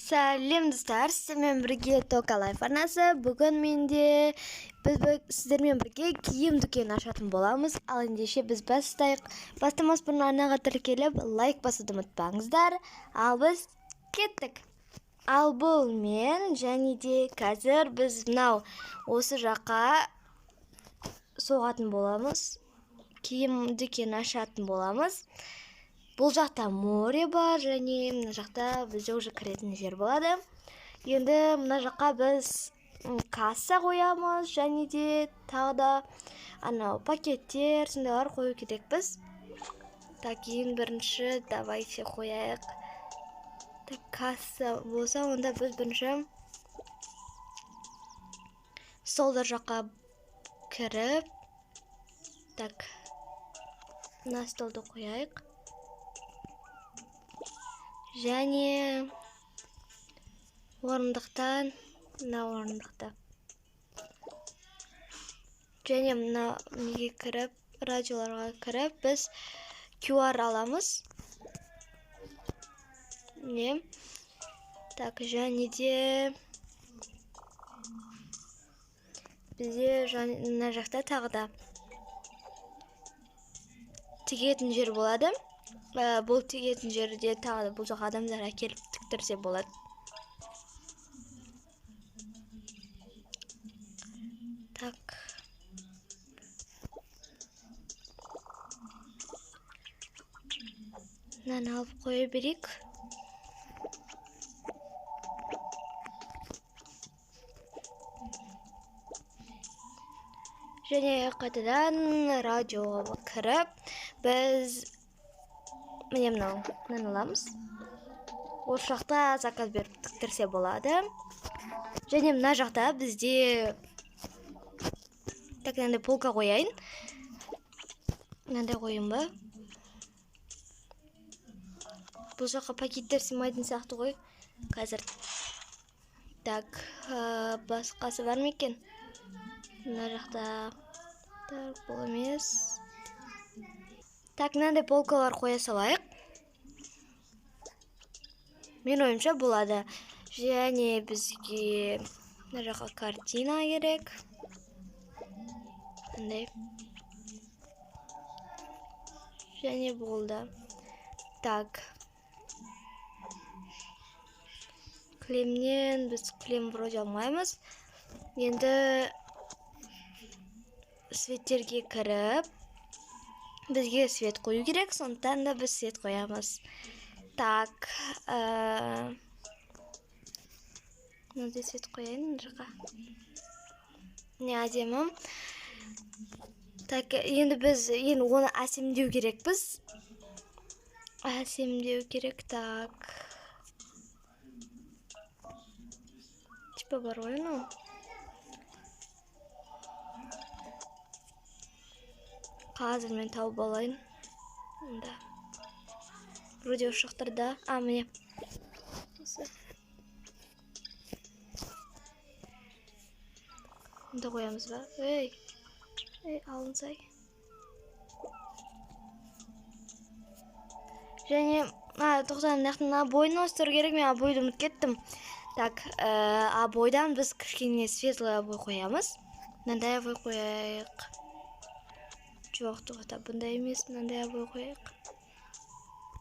Сәлем достар, сіздермен бірге Тока Лайф арнасы. Бүгін менде біз сіздермен бірге киім дүкенін ашатын боламыз. Ал ендеше біз бастайық. Бастамас бұрын арнаға тіркеліп, лайк басуды ұмытпаңыздар. Ал біз кеттік. Ал бұл мен, және де қазір біз мынау осы жаққа соғатын боламыз. Киім дүкенін ашатын боламыз. Бұл жақта море бар, және мына жақта бізде уже кіретін жер болады. Енді мына жаққа біз касса қоямыз, және де тағы да анау пакеттер, сондайлар қою керекпіз. Так, ең бірінші давайте қояйық. Так, касса болса, онда біз бірінші столдар жаққа кіріп, так, мына столды қояйық. Және орындықтан мына орындықта. Және мына неге кіріп, радиоларға кіріп, біз QR аламыз. Не? Так, және де бізде мына жақта тағы да тігетін жер болады. Бұл тігетін жерде тағы да бұл жаққа адамдар әкеліп тіктірсе болады. Так. Мынаны алып қоя берейік. Және қайтадан радиоға кіріп, біз міне мынау мынаны аламыз. Осы жақта заказ беріп тіктірсе болады. Және мына жақта бізде так, мынандай полка қояйын. Мынандай қояйын ба? Бұл жаққа пакеттер сыймайтын сияқты ғой қазір. Так, басқасы бар ма екен? Мына жақта так, бұл емес. Так, мынандай полкалар қоя салайық. Мен ойымша болады. Және бізге мына жаққа картина керек. Мындай. Және болды. Так. Кілемнен біз кілем вроде алмаймыз. Енді светтерге кіріп, бізге свет қою керек, сондықтан да біз свет қоямыз. Так, мынандай свет қояйын мына жаққа. Міне әдемі. Так, енді біз енді оны әсемдеу керекпіз. Әсемдеу керек, так. Типа бар ғой анау. Қазір мен тауып алайын. Мында. Вроде осы жақтарда. А, міне. Осы. Мында қоямыз ба? Ей. Ей, алынсай. Және, тоқта, мына жақтан обойын ауыстыру керек. Мен обойды ұмытып кеттім. Так, обойдан біз кішкене светлый обой қоямыз. Мынандай обой қояйық. Жоқ, тоқта, бұндай емес, мынандай обой қояйық.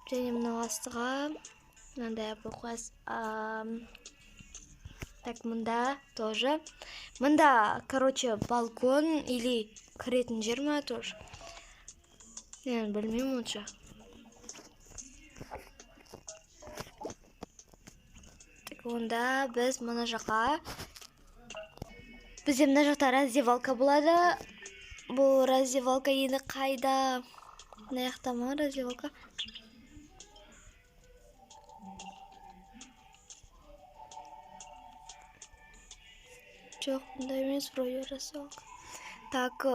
Және мынау астыға мынандай обой қоясыз. Так, мында тоже. Мында, короче, балкон или кіретін жер ма тоже. Мен білмеймін онша. Так, онда біз мына жаққа. Бізде мына жақта раздевалка болады. Бұл раздевалка енді қайда? Мына жақта ма раздевалка? Жоқ, бұндай емес, вроде раздевалка. Так,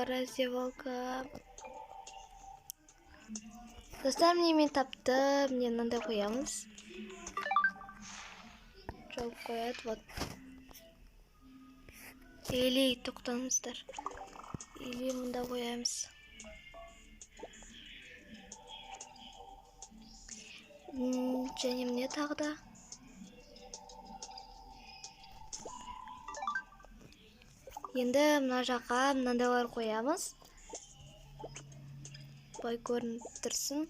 раздевалка. Достар, міне мен таптым. Міне мынандай қоямыз. Жауып қояды, вот. Или тоқтаңыздар. Или мында қоямыз. Және міне тағы да. Енді мына жаққа мынандайлар қоямыз. Былай көрініп тұрсын.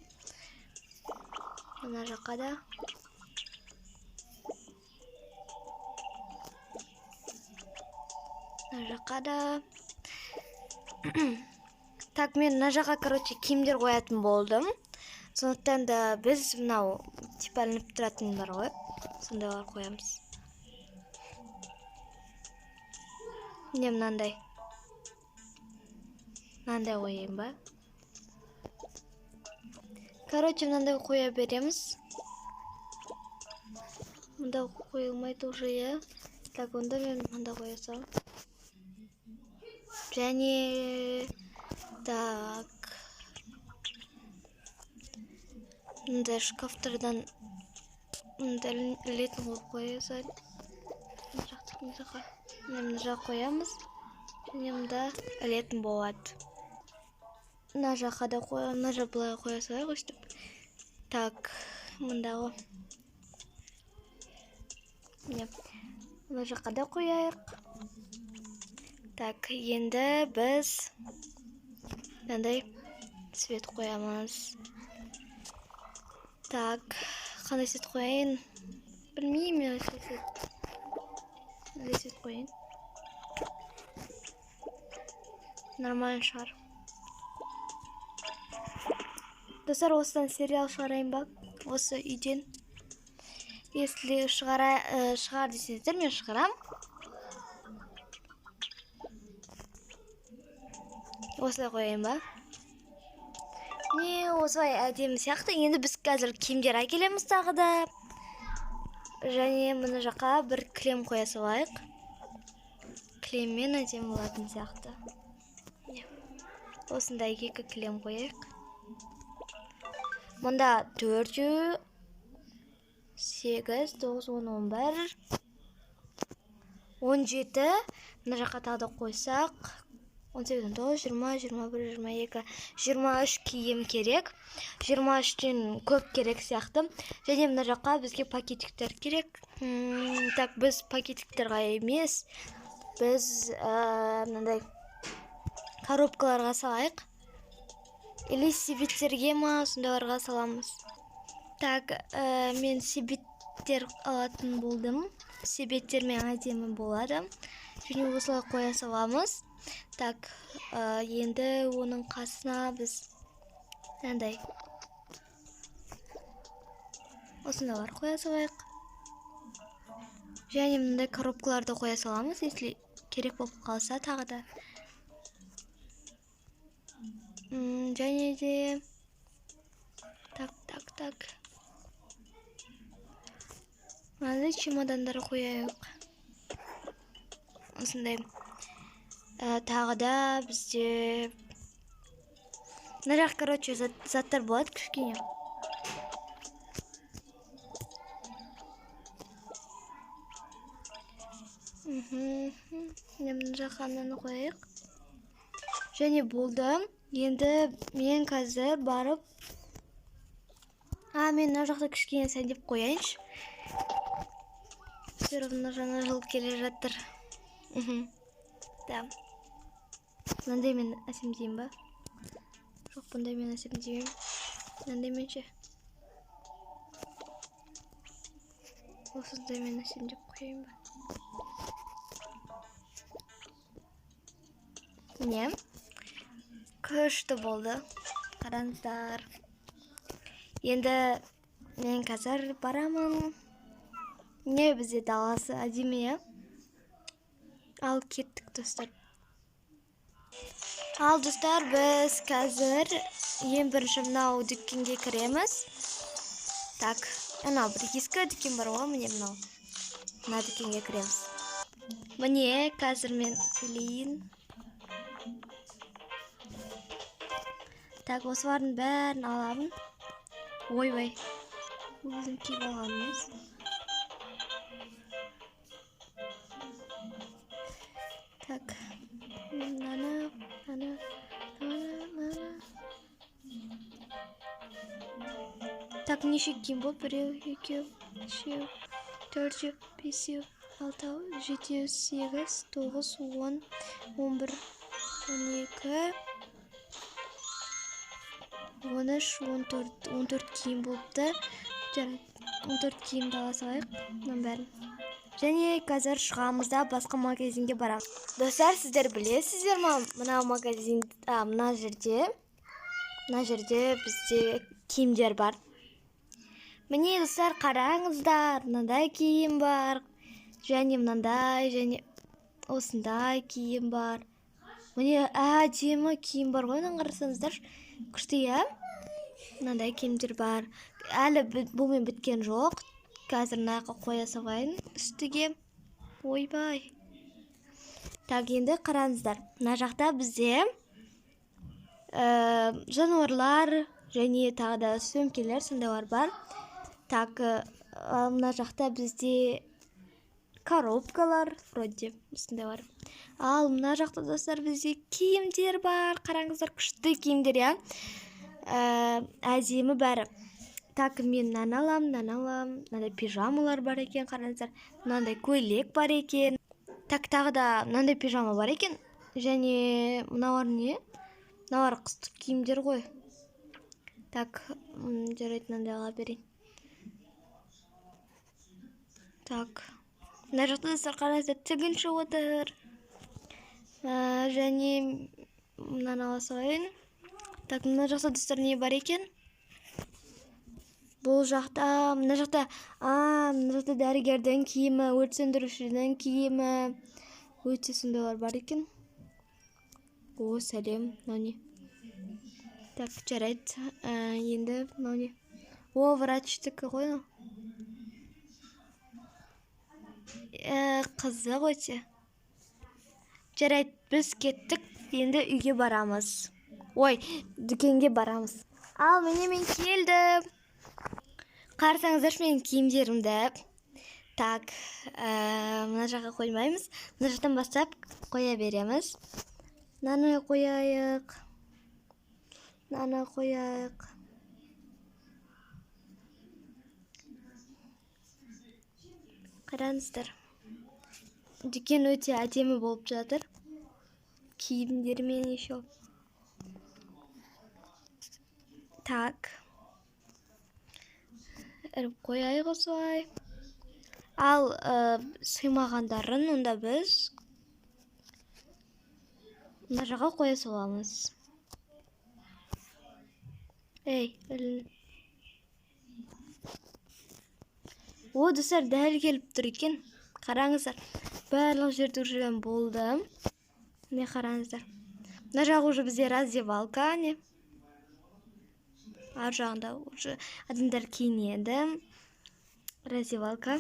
Мына жаққа да. Мына жаққа да. Так, мен мына жаққа, короче, киімдер қоятын болдым. Сондықтан да біз мынау типа ілініп тұратын бар ғой, сондайлар қоямыз. Міне мынандай. Мынандай қояйын ба? Короче, мынандай қоя береміз. Мында қойылмайды уже, иә. Так, онда мен мында қоя саламын. Және так, мындай шкафтардан мындай ілетін қойып қоя салайын. Мына жақты мына жаққа. Мына жаққа қоямыз. Және мында ілетін болады. Мына жаққа да қоя, мына жаққа былай қоя салайық өстіп. Так, мында ғой. Міне, мына жаққа да қояйық. Так, енді біз мынандай свет қоямыз. Так, қандай свет қояйын? Білмеймін мен свет. Мынандай свет қояйын. Нормально шығар. Достар, осыдан сериал шығарайын ба? Осы үйден. Если шығар десеңіздер, мен шығарам. Осылай қояйын ба? Не, осылай әдемі сияқты. Енді біз қазір киімдер әкелеміз тағы да. Және мына жаққа бір кілем қоя салайық. Кілеммен әдемі болатын сияқты. Осындай екі кілем қояйық. Мұнда 4, 8, 9, 10, 11, 17. Мына жаққа тағы да қойсақ, 18, 19, 20, 21, 22, 23 киім керек. 23-тен көп керек сияқты. Және мына жаққа бізге пакетиктер керек. Так, біз пакетиктерға емес, біз мынандай коробкаларға салайық. Или себеттерге ма, сондайларға саламыз. Так, мен себеттер алатын болдым. Себеттермен әдемі болады. Және осылай қоя саламыз. Так, енді оның қасына біз мынандай осындайлар қоя салайық. Және мындай коробкаларды қоя саламыз, если керек болып қалса тағы да. Және де так, так, так. Мынандай чемодандар қояйық. Осындай. Тағы да бізде мына жақ, короче, заттар болады кішкене. Мына жаққа мынаны қояйық. Және болды. Енді мен қазір барып, мен мына жақта кішкене сәндеп қояйыншы. Все равно жаңа жыл келе жатыр. Да. Мынандай мен әсемдеймін ба? Жоқ, бұндай мен әсемдемеймін. Мынандай мен ше. Осындай мен әсемдеп қояйын ба? Міне. Күшті болды. Қараңыздар. Енді мен қазір барамын. Не, бізде даласы әдемі, иә? Ал кеттік, достар. Ал достар, біз қазір ең бірінші мынау дүкенге кіреміз. Так, анау бір ескі дүкен бар ғой, міне мынау. Мына дүкенге кіреміз. Міне, қазір мен сөйлейін. Так, осылардың бәрін аламын. Ойбай, өзім киіп алғанымыз. Так, мынаны, мынаны, мынаны, мынаны. Так, неше киім болды? Біреу, екеу, үшеу, төртеу, бесеу, Алтау, жетеу, сегіз, тоғыз, он, он бір, он екі, он үш, он төрт, он төрт киім болыпты. Жарайды, 14 киімді ала салайық мынаның бәрін. Және қазір шығамыз да басқа магазинге барамыз. Достар, сіздер білесіздер ма, мына магазин, мына жерде бізде киімдер бар. Міне, достар, қараңыздар, мынандай киім бар, және мынандай, және осындай киім бар. Міне, әдемі киім бар ғой, мынаны қарасаңыздар, күшті, иә? Мынандай киімдер бар. Әлі бұлмен біткен жоқ. Қазір мына жаққа қоя салайын үстіге. Ойбай. Так, енді қараңыздар. Мына жақта бізде жануарлар және тағы да сөмкелер сондайлар бар. Так, мына жақта бізде коробкалар вроде осындайлар. Ал мына жақта, достар, бізде киімдер бар. Қараңыздар, күшті киімдер, иә? Әдемі бәрі. Так, мен мынаны аламын, мынаны аламын. Мынандай пижамалар бар екен, қараңыздар. Мынандай көйлек бар екен. Так, тағы да мынандай пижама бар екен. Және мыналар не? Мыналар қыстық киімдер ғой. Так, жарайды, мынандай ала берейін. Так, мына жақта, достар, қараңыздар, тігінші отыр. Және мынаны ала салайын. Так, мына жақта, достар, не бар екен? Бұл жақта, мына жақта, мына жақта дәрігердің киімі, өрт сөндірушінің киімі, өте сондайлар бар екен. О, сәлем, мынау не? Так, жарайды, енді мынау не? О, врачтікі ғой мынау. Қызық өте. Жарайды, біз кеттік, енді үйге барамыз. Ой, дүкенге барамыз. Ал, міне мен келдім. Қарасаңыздаршы менің киімдерімді. Так, мына жаққа қоймаймыз. Мына жақтан бастап қоя береміз. Мынаны қояйық. Мынаны қояйық. Қараңыздар. Дүкен өте әдемі болып жатыр. Киімдермен еще. Так. Іріп қояйық осылай. Ал, сыймағандарын онда біз мына жаққа қоя саламыз. Ей, ілін. О, достар, дәл келіп тұр екен. Қараңыздар, барлық жерде уже болды. Міне қараңыздар. Мына жақ уже бізде раздевалка, не? Ар жағында уже адамдар киінеді. Раздевалка.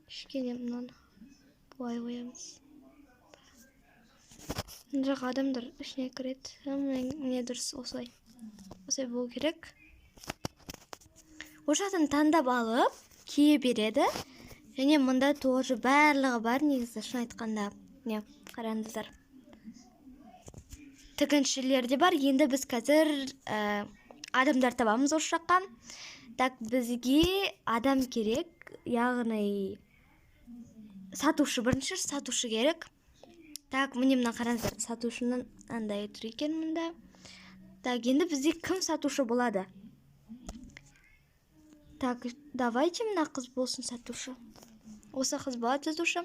Кішкене мынаны былай қоямыз. Мына жаққа адамдар ішіне кіреді. Міне дұрыс осылай. Осылай болу керек. Ол жақтан таңдап алып кие береді. Және мында тоже барлығы бар негізі, шын айтқанда. Міне, қараңыздар. Тігіншілер де бар. Енді біз қазір адамдар табамыз осы жаққа. Так, бізге адам керек, яғни сатушы, бірінші сатушы керек. Так, міне мына қараңыздар, сатушының андай тұр екен мында. Так, енді бізде кім сатушы болады? Так, давайте мына қыз болсын сатушы. Осы қыз болады сатушы.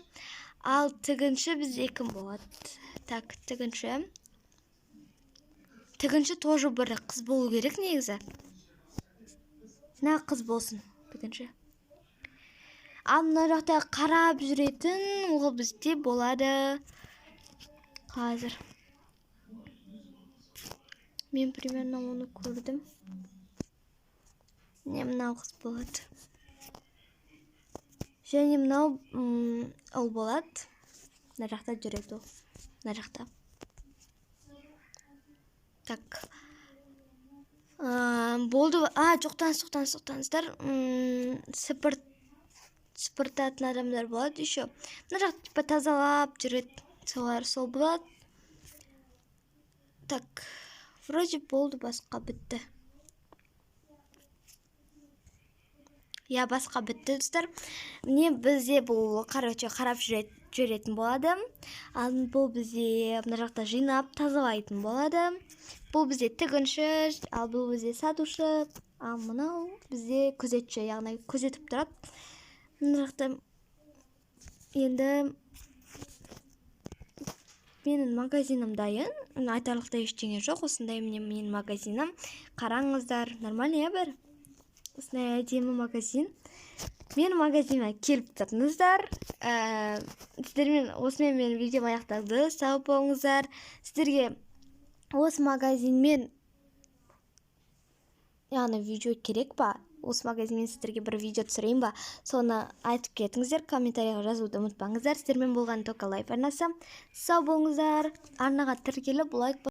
Ал тігінші бізде кім болады? Так, тігінші. Тігінші тоже бір қыз болу керек негізі. Мына қыз болсын тігінші. Ал мына жақта қарап жүретін ол бізде болады қазір. Мен примерно оны көрдім. Не, мынау қыз болады. Және мынау, ол болады. Мына жақта жүреді ол. Мына жақта. Так. Болды. Жоқтаңыз, тоқтаңыз, тоқтаңыздар. Сыпыртатын адамдар болады еще. Мына жақта типа тазалап жүреді. Солар сол болады. Так, вроде болды, басқа бітті. Иә, басқа бітті, достар. Міне, бізде бұл, короче, қарап жүретін болады. Ал бұл бізде мына жақта жинап тазалайтын болады. Бұл бізде тігінші, ал бұл бізде сатушы, ал мынау бізде күзетші, яғни күзетіп тұрады мына жақта. Енді менің магазинім дайын, айтарлықтай ештеңе жоқ. Осындай, міне, менің магазинім, қараңыздар, нормально, иә, бәрі. Осындай әдемі магазин. Менің магазиніме келіп тұрыңыздар. Сіздермен осымен менің видеом аяқталды. Сау болыңыздар. Сіздерге осы магазинмен, яғни, видео керек па? Осы магазинмен сіздерге бір видео түсірейін ба? Соны айтып кетіңіздер, комментарийға жазуды ұмытпаңыздар. Сіздермен болған Тока Лайф арнасы. Сау болыңыздар. Арнаға тіркеліп, лайк.